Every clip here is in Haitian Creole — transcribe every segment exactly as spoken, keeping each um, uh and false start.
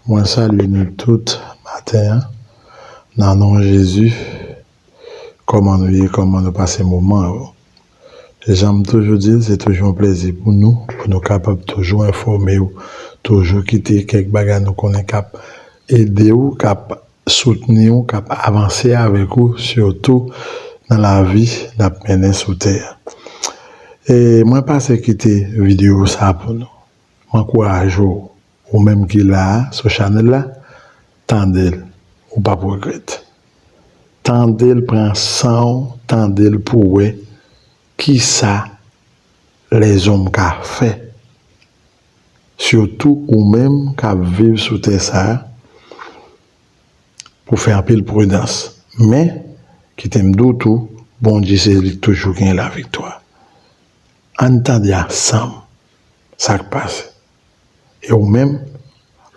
Mwen salye nou tout maten an, nan non Jezi. Kòman nou ye? Kòman nou pase moman yo? Jan m toujou di l, se toujou yon plezi pou nou, pou nou kapab toujou enfòme w, toujou kite kèk bagay nou konnen k ap ede w, k ap soutni w, k ap avanse avèk ou, sitou nan lavi n ap mennen sou tè a. E mwen pase kite videyo sa pou nou. M ankouraje w, ou menm ki la a, sou chanèl la, tande l, ou p ap regrèt. Tande l, pran san w, tande l pou w wè kisa lèzòm ka fè. Sitou ou menm k ap viv sou tè sa a, pou fè anpil pridans. Men, kite m di w tou, Bondye se li k toujou gen laviktwa. Ann tande ansanm sa k pase. E ou menm,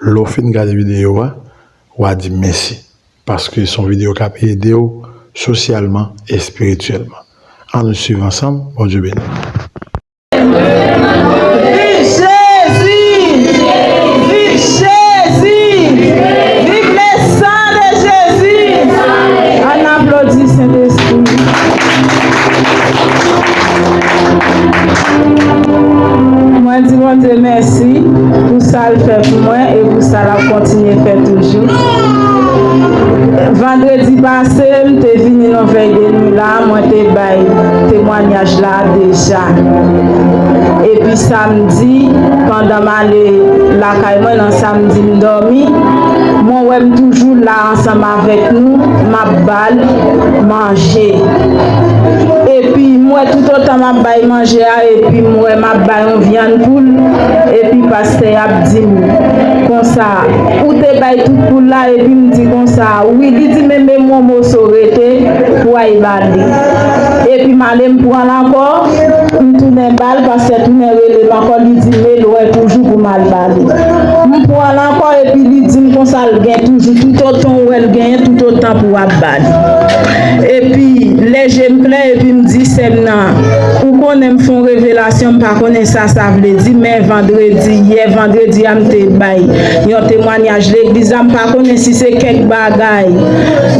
lè w fin gade videyo a, w a di m mèsi. Paske se yon videyo k ap ede w sosyalman, espirityèlman. Ann nou swiv ansanm, Bondye beni w. Viv Jezi! Viv Jezi! Viv le sang de Jésus! Ann aplodi Sentespri. Mwen di Bondye mèsi pou sa l fè pou mwen e pou sa l ap kontinye fè toujou. Vandredi pase, m te vini nan vèy de nwi la, mwen te bay temwanyaj la deja. Epi samdi, pandan m ale lakay mwen nan samdi, m dòmi, mwen wè m toujou la ansanm avèk nou, m ap ba l manje. Epi m wè toutotan m ap bay manje a, epi m wè m ap bay yon vyann poul, epi pastè a ap di m konsa, ou te bay tout poul la? Epi m di konsa, wi. Li di, men, men yon moso rete pou w al ba li. Epi m ale m pran l ankò, m tounen ba l, pastè tounen rele m ankò, li di, men l wè toujou pou m al ba li. M pran l ankò, epi li di m konsa, l gen toujou, toutotan w wè l genyen, toutotan pou w ap ba li. Epi, lè je m klè, epi m di sè m nan, ou konnen m fè yon revelasyon, m pa konnen sa sa vle di, men vandredi, yè vandredi a, m te bay yon temwanyaj legliz la, m pa konnen si se kèk bagay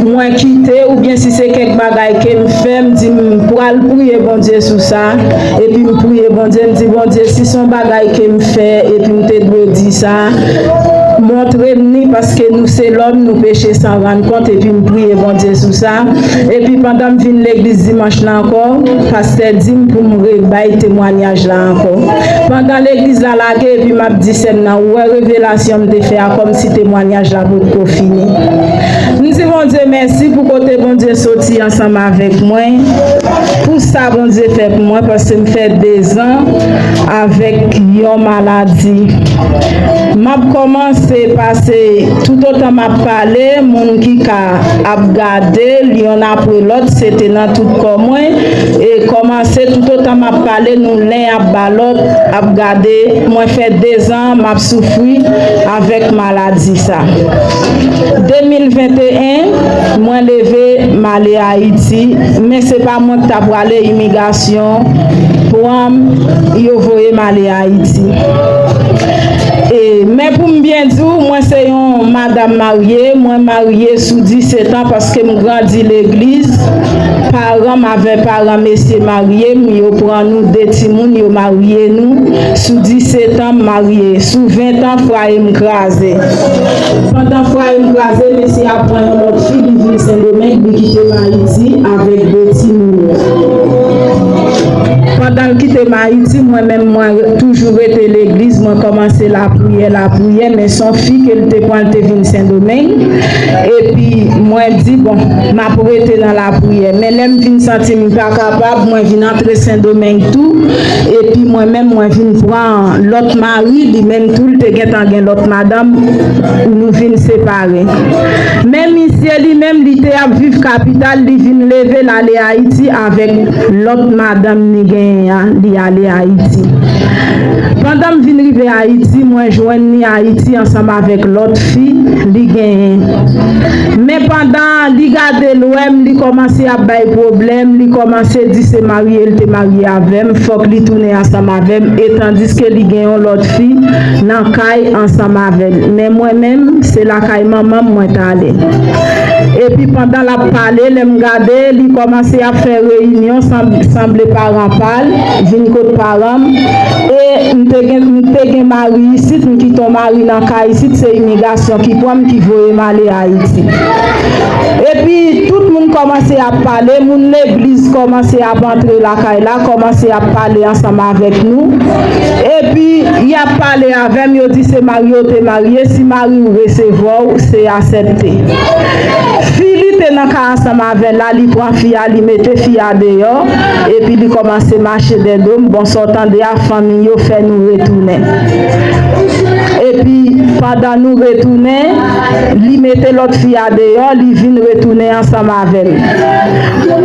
mwen kite oubyen si se kèk bagay ke m fè, m di m pral priye Bondye sou sa, epi m priye Bondye, m di, Bondye, si se yon bagay ke m fè, epi m te dwe di sa, montre m ni, paske nou se lòm, nou peche san rann kont, epi m priye Bondye sou sa. Epi pandan m vin legliz dimanch la ankò, pastè di m pou m rebay temwanyaj la ankò. Pandan legliz la lage, epi m ap di sè m nan, ou wè revelasyon m te fè a, kòmsi temwanyaj la potko fini. M di Bondye mèsi pou kote Bondye soti ansanm avèk mwen, pou sa Bondye fè pou mwen, paske m fè dezan avèk yon maladi. M ap kòmanse pase, toutotan m ap pale, moun ki ka ap gade l yonn apre lòt, se te nan tout kò mwen. E kòmanse, toutotan m ap pale, nou len ap ba lòt, ap gade. Mwen fè dezan m ap soufri avèk maladi sa. De mil venteyen, mwen leve m ale Ayiti, men se pa mwen ki ta prale, imigrasyon pran m, yo voye m ale Ayiti. E, men pou m byen di w, mwen se yon madanm marye, mwen marye sou disèt an paske m grandi legliz. Paran m avè paran mesye marye m, yo pran nou de timoun, yo marye nou. Sou disèt an, m marye. Sou ven an, fwaye m kraze. Pandan fwaye m kraze, mesye a pran yon lòt fi, li vin Sendomeng, li kite m Ayiti avèk de timoun. Pandan l kite m Ayiti, mwen menm, mwen re-, toujou rete legliz, mwen kòmanse lapriyè, lapriyè, men se yon fi ke l te pran, l te vin Sendomeng. Epi, mwen di, bon, m ap rete nan lapriyè. Men lè m vin santi m pa kapab, mwen vin antre Sendomeng tou. Epi, mwen menm, mwen vin pran lòt mari, li menm tou, l te gentan gen lòt madanm, nou vin separe. Men misye li menm, li te ap viv kapital, li vin leve l ale Ayiti avèk lòt madanm li genyen an, li ale Ayiti. Pandan m vin Rive Ayiti, mwen jwenn li Ayiti ansanm avèk lòt fi li genyen. Men pandan li gade l wè m, li kòmanse ap bay pwoblèm, li kòmanse di se marye l te marye avè m, fòk li tounen ansanm avè m, e tandiske li gen yon lòt fi nan kay ansanm avè l. Men mwen menm, se lakay manman m mwen t ale. Epi pandan l ap pale, lè m gade, li kòmanse ap fè reyinyon, sanble paran pa l vin kot paran m. E m te gen, m te gen mari isit, m kite yon mari nan kay isit, se imigrasyon ki pran m, ki voye m ale Ayiti. Epi tout moun kòmanse ap pale, moun legliz kòmanse ap antre lakay la, kòmanse ap pale ansanm avèk nou. Epi y ap pale avè m, yo di se mari yo te marye, si mari w resevwa w, se asèpte. Fi li te nan kay ansanm avè l la, li pran fi a, li mete fi a deyò, epi li kòmanse mache dèdo m. Bon, sa w tande a, fanmi yo fè nou retounen. Epi, pandan nou retounen, li mete lòt fi a deyò, li vin retounen ansanm avè m.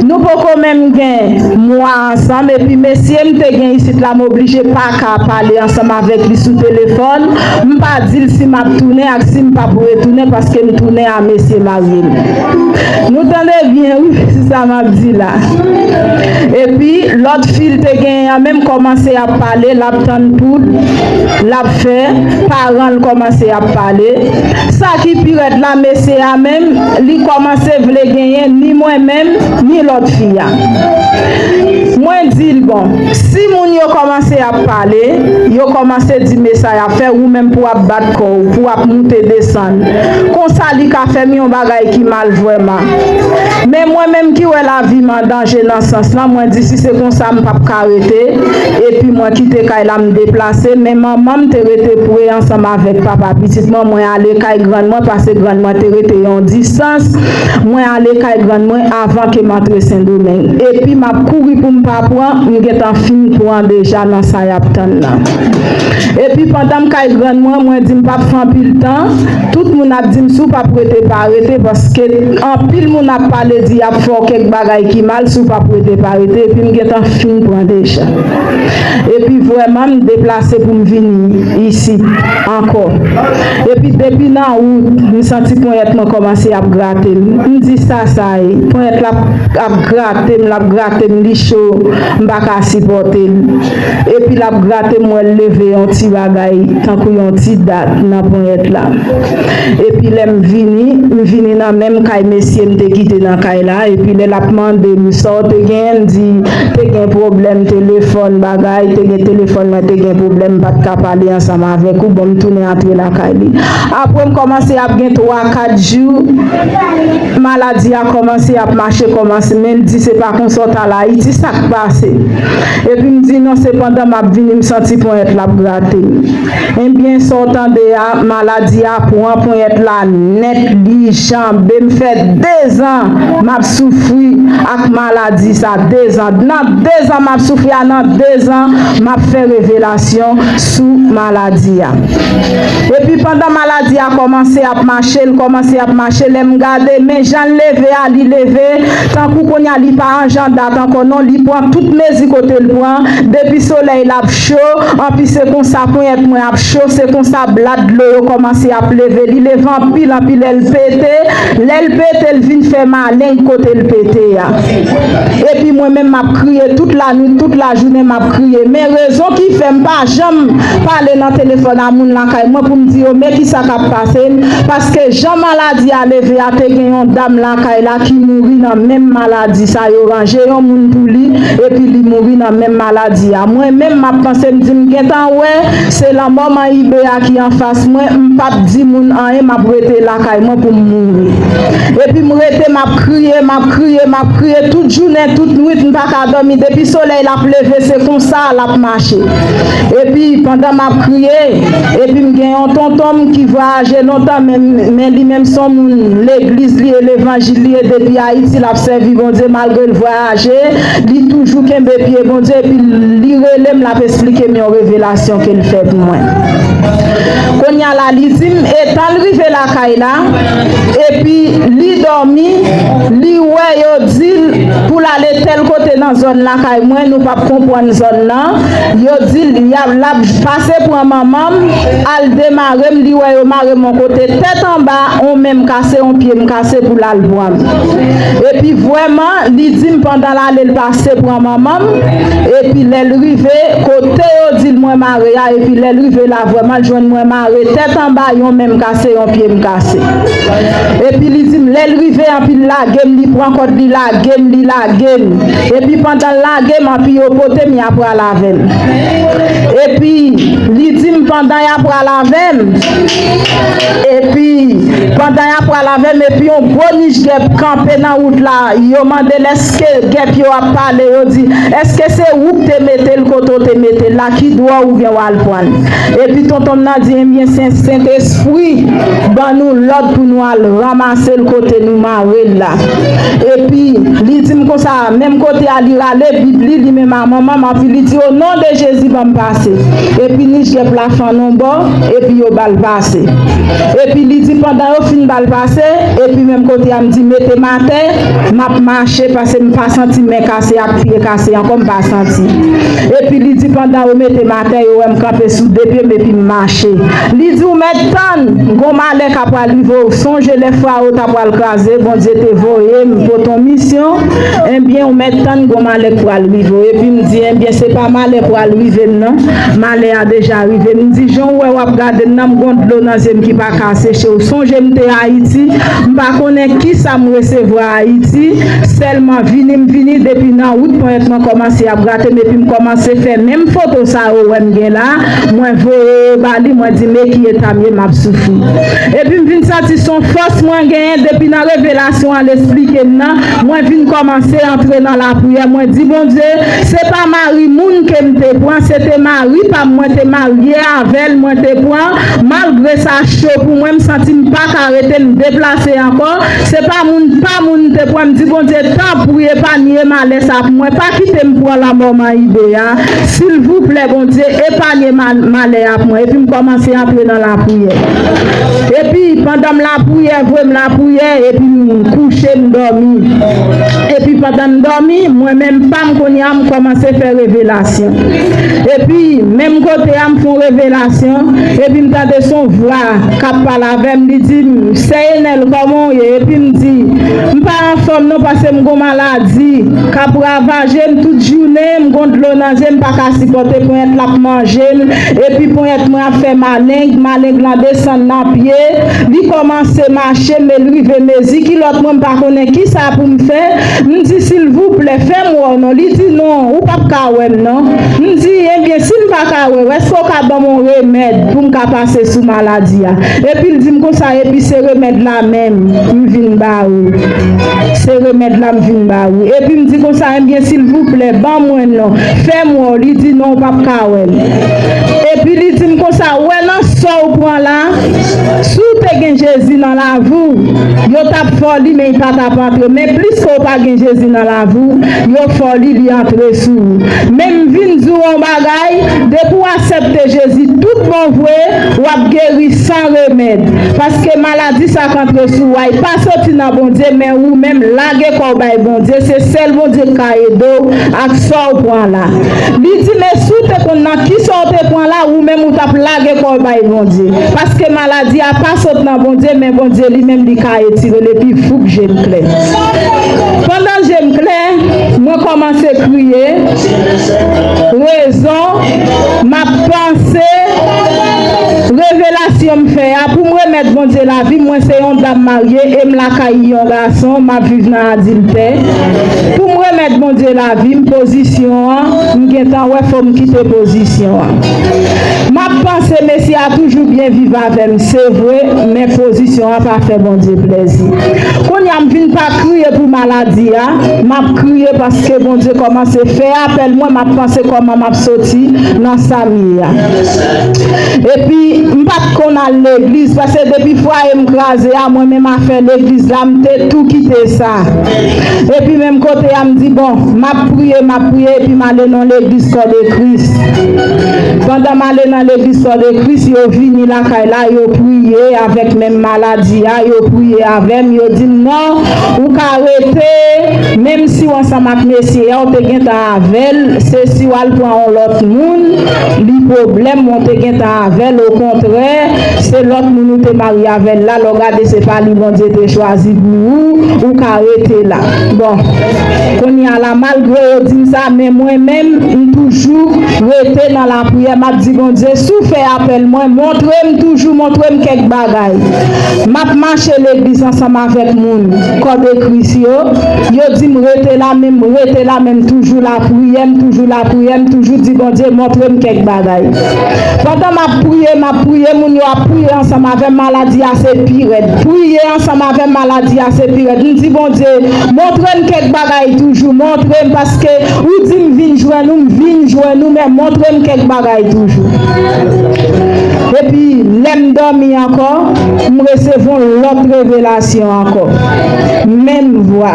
Nou poko menm gen mwa ansanm, epi mesye m te gen isit la, m oblije pa ka pale ansanm avèk li sou telefòn. M pa di l si m ap tounen ak si m p ap retounen, paske m tounen a mesye marye m. Nou tande byen, wi, sa m ap di la. Epi, lòt fi l te genyen an menm kòmanse ap pale, l ap tann poud, l ap fè, paran l kòmanse ap pale. Sa ki pi rèd la, mesye a menm, li kòmanse vle genyen ni mwen menm, ni lòt fi a. Mwen di l, bon, si moun yo kòmanse ap pale, yo kòmanse di mesye a, fè ou menm pou w ap bat kò w, pou w ap moute desann. Konsa li ka fè m yon bagay ki mal vrèman. Men mwen menm ki wè lavi m an danje nan sans lan, mwen di si se konsa m p ap ka rete, epi mwen kite kay la m deplase, men manman m te rete pre ansanm avèk papa pitit mwen, mwen ale kay grann mwen, paske grann mwen te rete yon distans, mwen ale kay grann mwen avan ke m antre Sendomeng. Epi m ap kouri pou m pa pran, m gentan fin pran deja nan sa y ap tann nan. Epi pandan m kay grann mwen, mwen di m p ap fè anpil tan, tout moun ap di m si w p ap rete pa rete, paske anpil moun ap pale di y ap fè w kèk bagay ki mal, si w p ap rete pa rete, epi m gentan fin pran deja. Epi vrèman m deplase pou m vini isit ankò. Epi depi nan wout, m santi ponyèt mwen kòmanse ap grate m. M di sa sa ye, ponyèt la ap grate m, l ap grate m, li cho, m pa ka sipòte l. Epi l ap grate m, m wè l leve yon ti bagay, tankou yon ti dat nan ponyèt la. Epi lè m vini, m vini nan menm kay mesye m te kite nan kay la, epi lè l ap mande m sa w te genyen, m di te gen pwoblèm telefòn, bagay, te gen telefòn mwen, te gen pwoblèm, m pa t ka pale ansanm avèk ou, bon, m tounen antre lakay li. Apre m kòmanse ap gen twa, kat jou, maladi a kòmanse ap mache, kòmanse, men l di se pa konsa w t al Ayiti, sa k pase? Epi m di non, se pandan m ap vini, m santi ponyèt la ap grate m. Ebyen, sa w tande a, maladi a pran ponyèt la nèt, li janbe m, fè dezan m ap soufri ak maladi sa, dezan. Nan dezan m ap soufri a, nan dezan m ap fè revelasyon sou maladi a. Epi pandan maladi a kòmanse ap mache, l kòmanse ap mache, lè m gade, men jan l leve a, li leve, tankou kounye a li pa an jan dat ankò non, li pran tout mezi kote l pran, depi solèy la ap cho, anpi se konsa ponyèt mwen ap cho, se konsa blad dlo yo kòmanse ap leve, li leve anpil, anpi lè l pete, lè l pete, l vin fè maleng kote l pete a. Epi mwen menm m ap kriye tout lanwit, tout lajounen m ap kriye. Men rezon ki fè m pa janm pale nan telefòn a moun lakay mwen pou m di yo men kisa k ap pase m, paske jan maladi a leve a, te gen yon dam lakay la ki mouri nan menm maladi sa, yo ranje yon moun pou li, epi li mouri nan menm maladi a. Mwen menm m ap panse, m di m gentan wè se lanmò man Ibe a ki anfas mwen, m p ap di moun anyen, m ap rete lakay mwen pou m mouri. Epi m rete, m ap kriye, m ap kriye, m ap kriye tout jounen, tout nwit, m pa ka dòmi. Depi solèy la ap leve, se konsa l ap mache. Epi pandan m ap kriye, epi m gen yon tonton m ki vwayaje lontan, men, men li menm se yon moun legliz li ye, levanjil li ye, depi Ayiti l ap sèvi Bondye, malgre l vwayaje, li toujou kenbe pye Bondye, epi li rele m, l ap esplike m yon revelasyon ke l fè pou mwen. Kounye a la, li di m, etan l rive lakay la, epi li dòmi, li wè yo di l pou l ale tèl kote nan zòn lakay mwen, nou p ap konprann zòn nan. Yo di l y ap, l ap pase pran manman m, al demare m, li wè yo mare m yon kote tèt anba, yon men m kase, yon pye m kase pou l al pran m. Epi vrèman, li di m pandan l ale l pase pran manman m, epi lè l rive kote yo di l mwen mare a, epi lè l rive la vrèman l jwenn mwen mare tèt anba, yon men m kase, yon pye m kase. Epi li di m, lè l rive, anpi l lage m, li pran kòd, li lage m, li lage m. Epi pandan l lage m, anpi yo pote m, y a pral avè m. Epi li di m pandan y a pral avè m, epi pandan y a pral avè m, epi yon gwo nich gèp kanpe nan wout la, yo mande l èske gèp yo ap pale, yo di, èske se ou k te mete l kote w te mete l la, ki dwa w gen w al pran l? Epi tonton m nan di, ebyen, se Sentespri ban nou lòd pou nou al ranmase l kote nou mare l la. Epi li di m konsa, menm kote a, li rale Bib li, li menm a manman m, anpi li di, o non de Jezi, ban m pase. Epi nich gèp la fann yon bò, epi yo ba l pase. Epi li di, pandan yo fin ba l pase, epi menm kote a, m di, mete m atè, m ap mache, paske m pa santi men kase ak pye kase ankò, m pa santi. Epi li di, pandan yo mete m atè, yo wè m kanpe sou de pye m, epi m mache. Li di, ou mèt tann, gon malè k ap pral rive w. Sonje lè Fawo ta pral kraze, Bondye te voye m pote yon misyon. Ebyen, ou mèt tann, gon malè k pral rive w. Epi m di, ebyen, se pa malè pral rive m non. Malè a deja rive m. M di, jan w wè w ap gade m nan, m gon dlo nan zye m ki pa ka seche w. Sonje m te Ayiti, m pa konnen kisa m resevwa Ayiti. Sèlman vini m vini, depi nan wout ponyèt mwen kòmanse ap grate m, epi m kòmanse fè menm foto sa yo wè m gen la, mwen voye yo ba li, mwen di, men ki eta m ye, m ap soufri. Epi m vin santi se yon fòs mwen genyen depi nan revelasyon an l esplike m nan, mwen vin kòmanse antre nan lapriyè, mwen di, Bondye, se pa mari moun ke m te pran, se te mari pa m, mwen te marye avè l, mwen te pran, malgre sa cho pou mwen, m santi m pa ka rete, m deplase ankò, se pa moun pa moun m te pran, m di, Bondye, tanpri, epanye malè sa pou mwen, pa kite m pran lanmò man ibe a, silvouplè, Bondye, epanye ma-, malè a pou mwen, epi m kòmanse antre nan lapriyè. Epi, pandan m lapriyè, vre m lapriyè, epi m kouche, m dòmi. Epi, pandan m dòmi, mwen menm pa m kounye a, m kòmanse fè revelasyon. Epi, menm kote a, m fè yon revelasyon, epi m tande se yon vwa k ap pale avè m, li di m, Sè Enèl, kòman w ye? Epi m di, m pa anfòm non, paske m gon maladi k ap ravaje m tout jounen, m gon dlo nan zye m, pa ka sipòte ponyèt la ap manje m, epi ponyèt mwen ap fè maleng, maleng lan desann nan pye, li kòmanse mache, men l rive mezi kilòt mwen, m pa konnen kisa pou m fè, m di, silvouplè, fè m wè w non, li di, non, ou p ap ka wè m non, m di, ebyen, si m pa ka wè w, èske w ka ban m yon remèd pou m ka pase sou maladi a? Epi l di m konsa, epi se remèd la menm m vin ba ou. Se remèd la m vin ba ou. Epi m di konsa, ebyen, silvouplè, ban mwen non. Fè m wè w. Li di non, ou p ap ka wè l. Epi li di m konsa, ou wè nan sa w pran la, si w te gen Jezi nan lavi w, yo t ap fè w li, men li pa t ap antre. Men plis ke w pa gen Jezi nan lavi w, yo fè w li, li antre sou ou. Men m vin di w yon bagay, depi w aksepte Jezi tout bon vre, w ap geri san remèd. Paske maladi sa k antre sou ou a, li pa soti nan Bondye, men ou menm lage kò w bay Bondye. Se sèl Bondye k ka ede w ak sa w pran la. Li di, men si w te konn nan kisa w te pran la, ou menm ou t ap lage kò w bay Bondye. Paske maladi a pa sot nan Bondye, men Bondye li menm li ka etire l epi voup je m klè. Pandan je m klè, mwen kòmanse kriye. Rezon, m ap panse revelasyon m fè a pou m remèt Bondye lavi m. Mwen se yon dam marye e m lakay yon gason, m ap viv nan adiltè. Pou m remèt Bondye lavi m, pozisyon an, m gentan wè fò m kite pozisyon an. M ap panse mesye a toujou byen viv avè m, se vre, men pozisyon an pa fè Bondye plèzi. Kounye a m vin pa kriye pou maladi a, m ap kriye paske Bondye kòmanse fè apèl mwen, m ap panse kòman m ap soti nan sa m ye a. Epi, m pa t konn al legliz, paske depi fwaye m kraze a, mwen menm afè legliz la, m te tou kite sa. Epi menm kote a, m di, bon, m ap priye, m ap priye, epi m ale nan legliz Kò de Kris. Pandan m ale nan legliz Kò de Kris, yo vini lakay la, yo priye avèk menm maladi a, yo priye avè m, yo di m, non, ou ka rete, menm si w ansanm ak mesye a, ou te gentan avè l, se si w al pran yon lòt moun, li pwoblèm, ou te gentan avè l, okontrè, se lòt moun ou te marye avè l la, lè w gade se pa li Bondye te chwazi pou ou, ou ka rete la. Bon, kounye a la, malgre yo di m sa, men mwen menm, m toujou rete nan lapriyè, m ap di Bondye, si w fè apèl mwen, montre m toujou, montre m kèk bagay. M ap mache legliz ansanm avèk moun, kò de Kris yo. Yo di m rete la, men m rete la, men m toujou lapriyè, m toujou lapriyè, m toujou di Bondye, montre m kèk bagay. Pandan m ap priye, m ap priye, moun yo ap priye ansanm avè m, maladi a se pi rèd. Priye ansanm avè m, maladi a se pi rèd. M di Bondye, montre m kèk bagay toujou, montre m, paske ou di m vin jwenn ou, m vin jwenn ou, men montre m kèk bagay toujou. Epi, lè m dòmi ankò, m resevwa yon lòt revelasyon ankò. Menm vwa.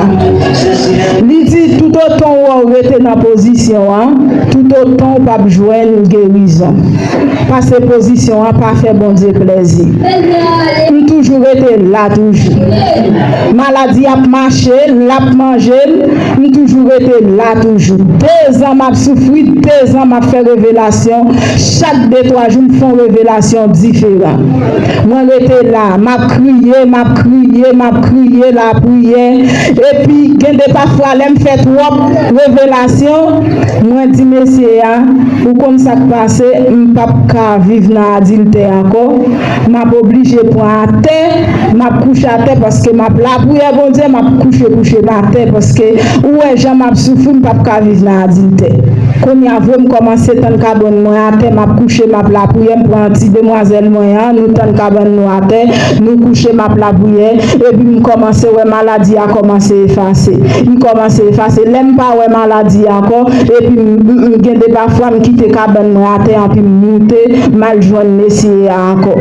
Li di, toutotan w wè w rete nan pozisyon an, toutotan w p ap jwenn gerizon. Paske pozisyon an pa fè Bondye plèzi. M toujou rete la toujou. Maladi ap mache, l ap manje m, m toujou rete la toujou. Dezan m ap soufri, dezan m ap fè revelasyon. Chak de, twa jou, m fè yon revelasyon diferan. Mwen rete la, m ap kriye, m ap kriye, m ap kriye, lapriyè. Epi, gen de pafwa, lè m fè twòp revelasyon, mwen di mesye a, ou konn sa k pase, m p ap ka viv nan adiltè ankò. M ap oblije pran atè, m ap kouche atè paske m ap lapriyè Bondye, m ap kouche, kouche m atè paske ou wè jan m ap soufri, m p ap ka viv nan adiltè. Kounye a vre, m kòmanse tann kabann mwen atè, m ap kouche, m ap lapriyè, m pran ti demwazèl mwen an, nou tann kabann nou atè, nou kouche, m ap lapriyè, epi m kòmanse wè maladi a kòmanse efase. Li kòmanse efase. Lè m pa wè maladi a ankò, epi m, m, m gen de pafwa m kite kabann mwen atè, anpi m moute, m al jwenn mesye a ankò.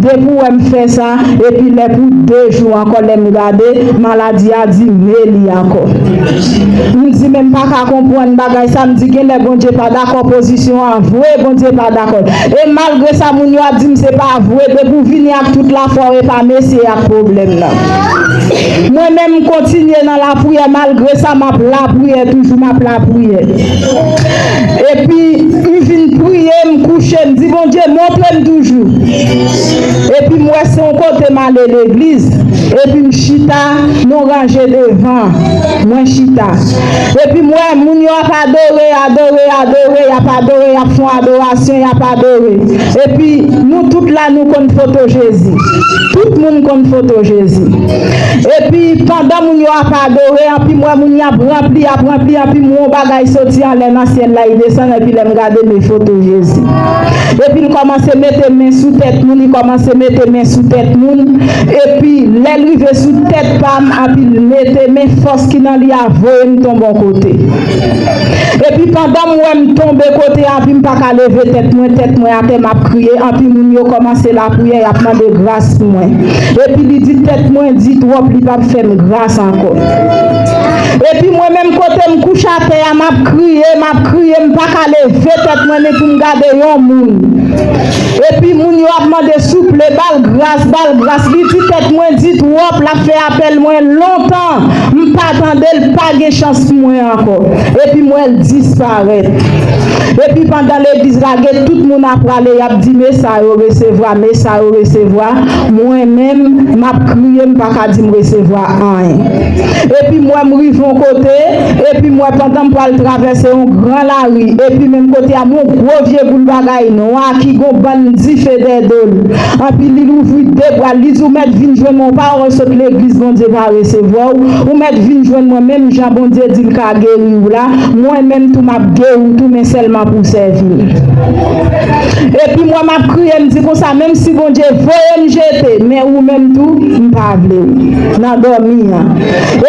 Depi w wè m fè sa, epi lè pou de jou ankò, lè m gade, maladi a di men li ankò. M di, men m pa ka konprann bagay sa, m di, genlè Bondye pa dakò, pozisyon an vre, Bondye pa dakò. E malgre sa, moun yo ap di m se pa vre, depi w vini ak tout lafwa w, e pa mesye a k pwoblèm nan. Mwen menm, m kontinye nan lapriyè, malgre sa, m ap lapriyè toujou, m ap lapriyè. Epi, m vin priye, m kouche, m di, Bondye, montre m toujou. Epi, m wè se yon kote m ale legliz. Epi, m chita nan ranje devan. Mwen chita. Epi, m wè moun yo ap adore, adore, adore, y ap adore, y ap fè yon adorasyon, y ap adore. Epi, nou tout la, nou konn foto Jezi. Tout moun konn foto Jezi. Epi, pandan moun yo ap adore, anpi m wè moun yo ap ranpli, ap ranpli, anpi m wè yon bagay soti anlè nan syèl la, li desann, epi lè m gade, men foto Jezi. Epi l kòmanse mete men sou tèt moun, li kòmanse mete men sou tèt moun. Epi, lè l rive sou tèt pa m, anpi l mete men, fòs ki nan li a voye m tonbe yon kote. Epi pandan m wè m tonbe kote a, anpi m pa ka leve tèt mwen, tèt mwen atè, m ap kriye, anpi moun yo kòmanse lapriyè, y ap mande gras pou mwen. Epi li di tèt mwen di twòp, li p ap fè m gras ankò. Epi mwen menm kote m kouche atè a, m ap kriye, m ap kriye, m pa ka leve tèt mwen ni pou m gade yon moun. Epi moun yo ap mande souple, ba l gras, ba l gras. Li di tèt mwen di twòp, l ap fè apèl mwen lontan. M pa tande l, pa gen chans pou mwen ankò. Epi m wè l disparèt. Epi pandan legliz la, gen tout moun ap prale, y ap di, men sa yo resevwa, men sa yo resevwa. Mwen menm, m ap kriye, m pa ka di m resevwa anyen. Epi m wè m rive yon kote, epi m wè pandan m pral travèse yon gran lari, epi menm kote a, m wè yon gwo vye boul bagay nwa ki gon bann dife dèyè do l. Anpi li louvri de bra l, li di, ou mèt vin jwenn mwen, ou pa wè w sot legliz, Bondye pa resevwa w, ou mèt vin jwenn mwen, menm jan Bondye di l ka geri w la, mwen menm tou m ap geri w tou, men sèlman pou w sèvi m. Epi mwen m ap kriye, m di konsa, menm si Bondye voye m jete, men ou menm tou, m pa vle w. Nan dòmi an.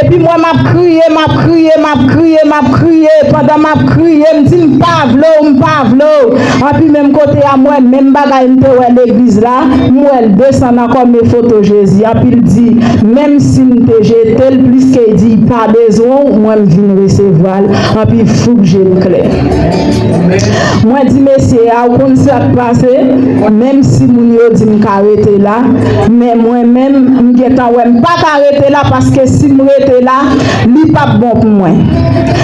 Epi mwen m ap kriye, M ap kriye, m ap kriye, m ap kriye. Pandan m ap kriye, m di, "M pa vle w, m pa vle w." Anpi menm kote a, m wè menm bagay m te wè legliz la, m wè l desann ankò, men foto Jezi. Anpi l di, "Menm si m te jete l, pliske l di l pa bezwen w, mwen m vin resevwa l." Anpi fouk je m klè. Mwen di mesye a, "Ou konn sa k pase? Menm si moun yo di m ka rete la, men mwen menm, m gentan wè m pa ka rete la, paske si m rete la, li p ap bon pou mwen."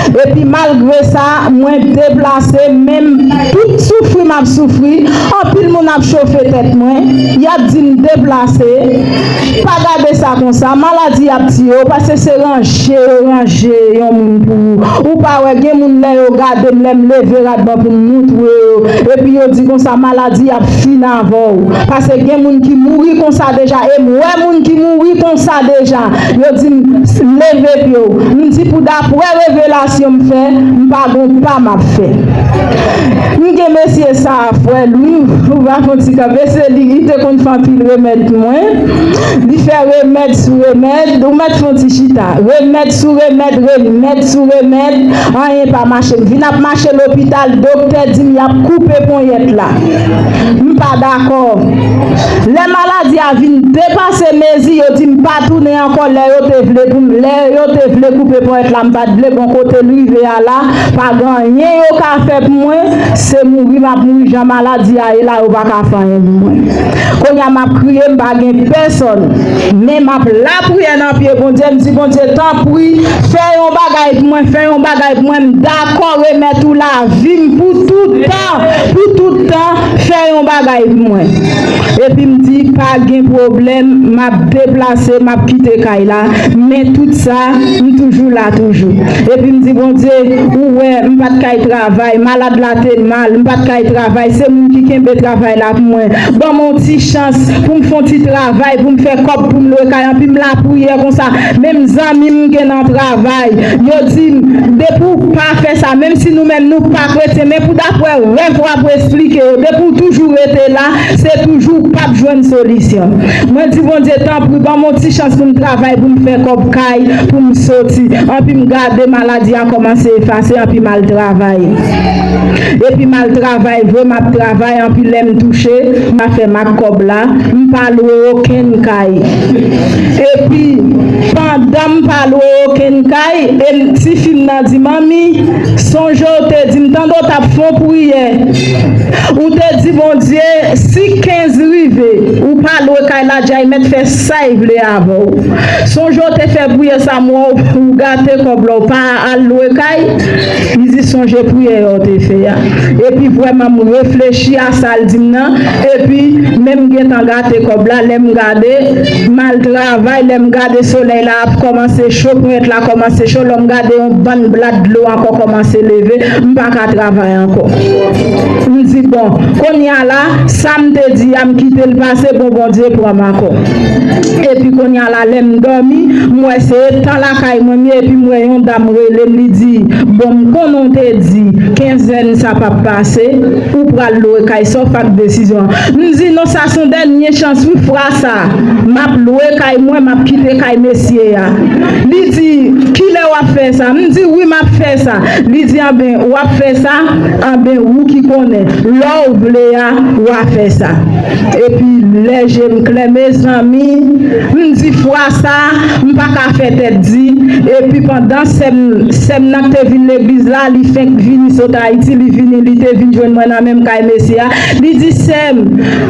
Epi malgre sa, mwen deplase, menm tout soufri m ap soufri, anpil moun ap chofe tèt mwen, y ap di m deplase. Pa gade sa konsa, maladi ap tiye w, paske se ranje yo ranje yon moun pou ou. Ou pa wè, gen moun lè yo gade m, lè m leve radman pou m montre yo, epi yo di konsa, "Maladi ap fin avè w." Paske gen moun ki mouri konsa deja, e m wè moun ki mouri konsa deja. Yo di m, "Leve pye w." M di, "Pou daprè revelasyon m fè, m pa gon pa m ap fè." M gen mesye sa a, frè Lou, ou pa fon ti kanpe, se li ki te konn fè anpil remèd pou mwen. Li fè remèd sou remèd, ou mèt fon ti chita. Remèd sou remèd, remèd sou remèd, anyen pa mache. M vin ap mache lopital, doktè di m y ap koupe ponyèt la. M pa dakò. Lè maladi a vin depase mezi, yo di m pa tounen ankò lè yo te vle pou m, lè yo te vle koupe ponyèt la, m pa t vle. Bon, kote l rive a la, pa gen anyen yo ka fè pou mwen, se mouri m ap mouri jan maladi a ye la, yo pa ka fè anyen pou mwen. Kounye a m ap kriye, m pa gen pèsòn, men m ap lapriyè nan pye Bondye, m di, "Bondye, tanpri, fè yon bagay pou mwen, fè yon bagay pou mwen, m dakò remèt ou lavi m pou tout tan, pou tout tan, fè yon bagay pou mwen." Epi m di, "Pa gen pwoblèm, m ap deplase, m ap kite kay la, men tout sa, m toujou la toujou." Epi m di, "Bondye, ou wè, m pa t kay travay, malad la te mal, m pa t kay travay, se moun ki kenbe travay la pou mwen. Ban m yon ti chans pou m fè yon ti travay, pou m fè kòb, pou m lwe kay." Anpi m lapriyè konsa, menm zanmi m gen nan travay, yo di m, "Depi w pa fè sa, menm si nou menm nou pa kretyen, men pou daprè rèv w ap esplike yo, depi w toujou rete la, se toujou w p ap jwenn solisyon." Mwen di, "Bondye, tanpri, ban m yon ti chans pou m travay, pou m fè kòb kay, pou m soti." Anpi m gade maladi a kòmanse efase, anpi m al travay. Epi m al travay, vre m ap travay, anpi lè m touche, m a fè m ak kòb la, m pa lwe okenn kay. Epi, pandan m pa lwe okenn kay, e m, tifi m nan di, "Manmi, sonje w te di m, tande w t ap fè yon priyè. Ou te di Bondye, si kenz rive, ou pa lwe kay la, djay mèt fè sa l vle avè w. Sonje w te fè priyè sa, m wè w, ou gate kòb la, ou pa al lwe kay." Li di, "Sonje priyè w te fè a." Epi vrèman, m reflechi a sa l di m nan. Epi, men m gentan gate kòb la, lè m gade, m al travay, lè m gade solèy la ap kòmanse cho, ponyèt la kòmanse cho, lè m gade yon bann blad dlo ankò kòmanse leve, m pa ka travay ankò. M di, "Bon, kounye a la, sa m te di a, m kite l pase, bon, Bondye pran m ankò." Epi kounye a la, lè m dòmi, m wè se etan lakay mwen m ye, epi m wè yon dam rele m, li di, "Bon, m konnen w te di kenzèn sa p ap pase, ou pral lwe kay, sa w fè ak desizyon an?" M di, "Non, sa se yon dènye chans wi, fwa sa, m ap lwe kay mwen, m ap kite kay mesye a." Li di, "Kilè w ap fè sa?" M di, "Wi, m ap fè sa." Li di, "Anben, w ap fè sa? Anben, ou ki konnen. Lè w vle a, w a fè sa." Epi lè je m klè, mezanmi, m di fwa sa, m pa ka fè tèt di. Epi pandan sè m, sè m nan k te vin legliz la, li fenk vini sot Ayiti, li vini, li te vin jwenn mwen nan menm kay mesye a. Li di, "Sè m,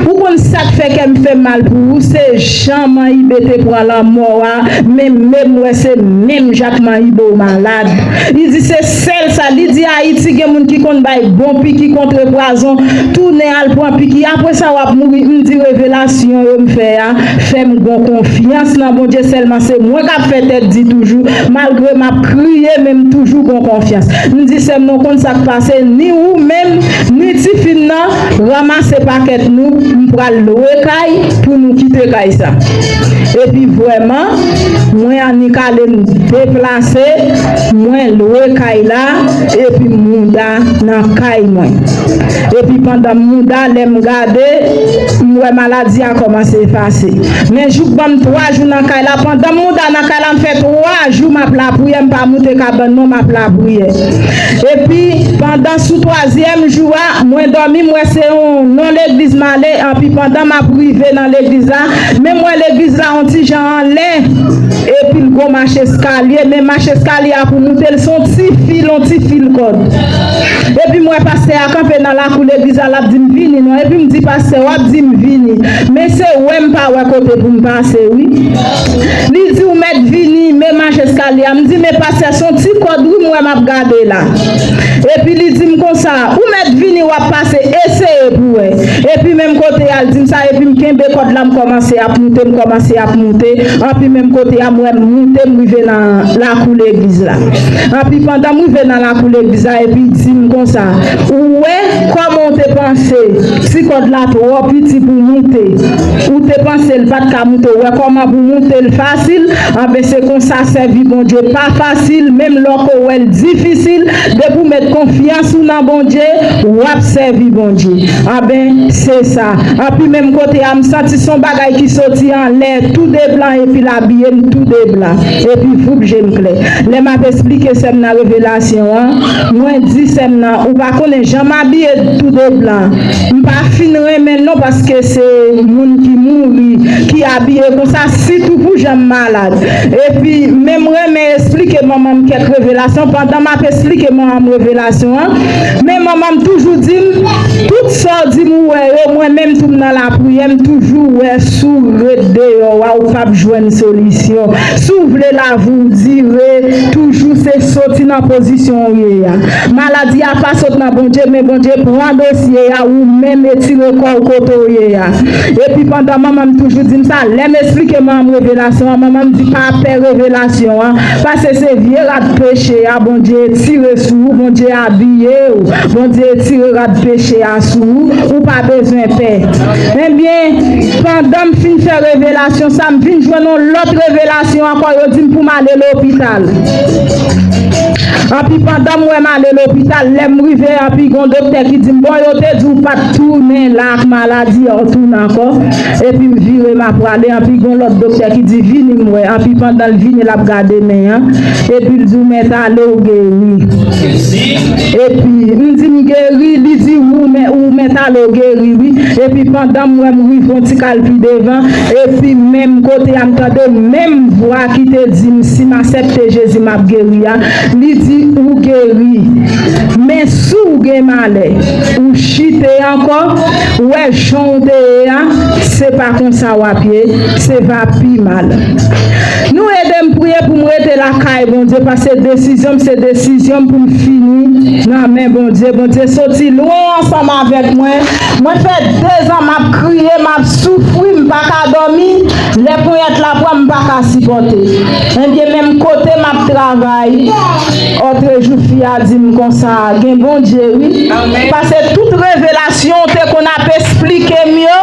ou konn sa k fè kè m fè mal pou ou? Se jan Manyibe te pran lanmò a, men, men m wè se menm jan k Manyibe w malad." Li di, "Se sèl sa." Li di, "Ayiti gen moun ki konn bay bon piki kont pwazon, tounen al pran piki, apre sa w ap mouri." M di, "Revelasyon yo m fè a fè m gon konfyans nan Bondye, sèlman se mwen k ap fè tèt di toujou, malgre m ap kriye, men m toujou gon konfyans." M di, "Sè m, non, konn sa k pase, ni ou menm, ni tifi m nan, ranmase pakèt nou, m pral lwe kay pou nou kite kay sa." Epi vrèman, mwen annik ale m deplase, mwen lwe kay la, epi m mouda nan kay mwen. Epi pandan m mouda, lè m gade, m wè maladi a kòmanse efase. Men jouk ban m twa jou nan kay la, pandan m mouda nan kay la, m fè twa jou m ap lapriyè, m pa moute kabann non, m ap lapriyè. Epi pandan sou twazyèm jou a, mwen dòmi, m wè se yon non legliz m ale, anpi pandan m ap rive nan legliz la, men m wè legliz la yon ti jan anlè, epi l gon mach eskalye, men mach eskalye a pou moute l se yon ti fil, yon ti fil kòd. Epi m wè pastè a kanpe nan lakou legliz la, l ap di m vini non, epi m di pastè w ap di m vini, men se wè m pa wè kote pou m pase wi. Li di ou mèt vini, men mach eskalye a, m di men pastè se yon ti kòd wi m wè m ap gade la. Epi li di m konsa, ou mèt vini w ap pase, eseye pou wè. Epi menm kote a l di m sa, epi m kenbe kòd la, m kòmanse ap moute, m kòmanse ap moute. Anpi menm kote a, m wè m moute, m rive nan lakou legliz la. Anpi pandan m rive nan lakou legliz la, epi di m konsa, ou wè kòman w te panse ti kòd la twò piti pou moute. Ou te panse l pa t ka moute, ou wè kòman pou moute l fasil. Anben se konsa sèvi Bondye pa fasil, menm lè w ko wè l difisil, depi w met konfyans ou nan Bondye, w ap sèvi Bondye. Anben se sa. Anpi menm kote a, m santi se yon bagay ki soti anlè tou de blan epi l abiye m tou de blan. Epi voup je m klè. Lè m ap esplike sè m nan revelasyon an, mwen di sè m nan, ou pa konnen jan m abiye tou de blan. M pa fin renmen l non paske se moun ki mouri, ki abiye konsa, sitou pou jan m malad. Epi, men m renmen esplike manman m kèk revelasyon. Pandan m ap esplike manman m revelasyon an, men manman m toujou di m, tout sa w di m ou wè yo, mwen menm tou m nan lapriyè, m toujou wè si w ret deyò a, ou p ap jwenn solisyon. Si w vle lavi w dire, toujou se soti nan pozisyon w ye a. Maladi a pa sot nan Bondye, men Bondye pran dosye a, ou menm etire kò w kote w ye a. Epi pandan manman m toujou di m sa, lè m esplike manman m revelasyon an, manman m di pa pè revelasyon an, paske se vye rad peche a, Bondye etire sou ou, Bondye abiye w, Bondye etire rad peche a sou ou, ou pa bezwen pè. Ebyen, pandan m fin fè revelasyon sa, m vin jwenn yon lòt revelasyon ankò, yo di m pou m ale lopital. Anpi pandan m wè m ale lopital, lè m rive, anpi gon doktè ki di m, bon, yo te di w pa t tounen la ak maladi a, w tounen ankò. Epi m vire, m ap prale, anpi gon lòt doktè ki di, vini m wè. Anpi pandan l vini, l ap gade men an. Epi l di, w mèt ale, w geri. Epi m di, m geri, li di, ou mè-, ou mèt ale, w geri, wi. Epi pandan m wè m rive yon ti kal pi devan, epi menm kote a, m tande menm vwa ki te di m, si m aksepte Jezi, m ap geri a. Li di, ou geri. Men si w gen malè, ou chite ankò, ou wè jan w te ye a, se pa konsa w ap ye, se va pi mal. Nou ede m priye pou m rete lakay Bondye, paske desizyon m se desizyon m pou m fini nan men Bondye. Bondye soti lwen ansanm avèk mwen. Mwen fè dezan m ap kriye, m ap soufri, m pa ka dòmi. Lè ponyèt la pran m, m pa ka sipòte. Ebyen, menm kote m ap travay, òtrejou fi a di m konsa, gen Bondye, wi. Paske tout revelasyon w te konn ap esplike m yo,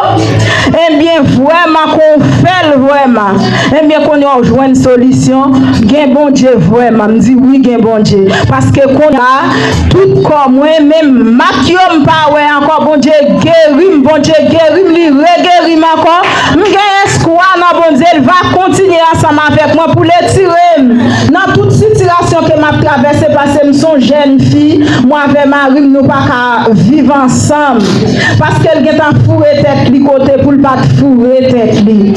ebyen, vrèman, kon w fè l vrèman, ebyen, kounye a w jwenn solisyon, gen Bondye vrèman. M di, wi, gen Bondye. Paske kounye a, tout kò mwen, menm mak yo m pa wè ankò, Bondye geri m, Bondye geri m, li regeri m ankò. M gen espwa nan Bondye, l va kontinye ansanm avèk mwen pou l etire m nan tout sitiyasyon ke m ap travèse, paske m se yon jèn fi, mwen avè mari m, nou pa ka viv ansanm. Paske l gentan foure tèt li kote pou l pa t foure tèt li.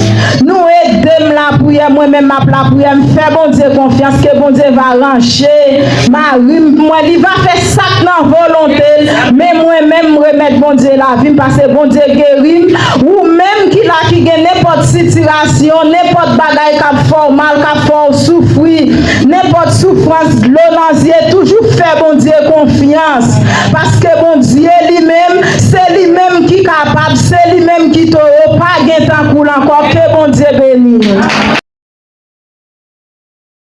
Nou ede m lapriyè, mwen menm m ap lapriyè, m fè Bondye konfyans ke Bondye va ranje mari m pou mwen, li va fè sa k nan volonte l, men mwen menm m remèt Bondye lavi m, paske Bondye geri m. Ou menm ki la, ki gen nenpòt sitiyasyon, nenpòt bagay k ap fè w mal, k ap fè w soufri, nenpòt soufrans, dlo nan zye, toujou fè Bondye konfyans. Paske Bondye li menm, se li menm ki kapab, se li menm ki towo, pa gen tankou l ankò. Ke Bondye beni nou.